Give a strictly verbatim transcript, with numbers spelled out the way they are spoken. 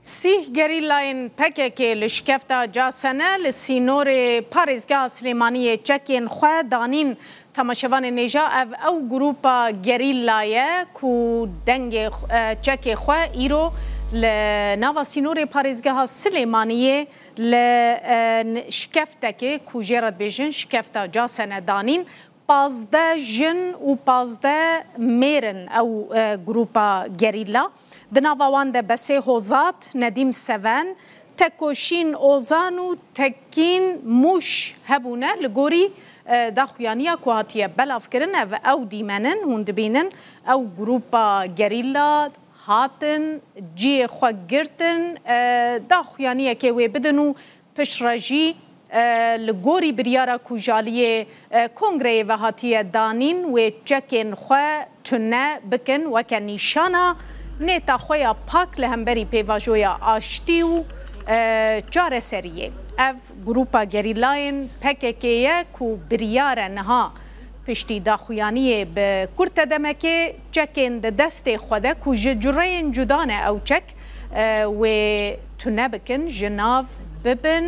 Sîh gerîlayên P K K li şikefta Casene li sînorê parêzgeha Silêmaniyê çekên xwe danîn. Temaşevanên hêja, ev ew grûpa gerîla ye ku dengê xw-, e, çekê xwe îro li nava sînorê parêzgeha Silêmaniyê li, e, n-, şikeftekê ku jê re dibêjin şikefta Casene danîn. Pazdeh jin û pazdeh mêr in ew, e, grûpa gerîla. Di nava wan de Besê Hozat, Nedîm Seven, Tekoşîn Ozan û Tekîn Mûş hebûne. Li gorî, e, daxuyaniya ku hatiye belavkirin, ev ew dîmen in, hûn dibînin, ew grûpa gerîla hatin, cihê xwe girtin, e, daxuyaniyekê wê bidin û piştre jî, e, li gorî biryara ku ji aliyê, e, kongreyê ve hatiye danîn, wê çekên xwe tune bikin weke nîşana nêta xwe ya pak li hemberî pêvajoya aştî û, e, çareseriyê. Ev grûpa gerîlayên P K K ye ku biryar e niha piştî daxuyaniyê bi kurtedemekê çekên di destê xwe de ku ji cureyên cuda ne ew çek, e, wê tune bikin, ji nav bibin.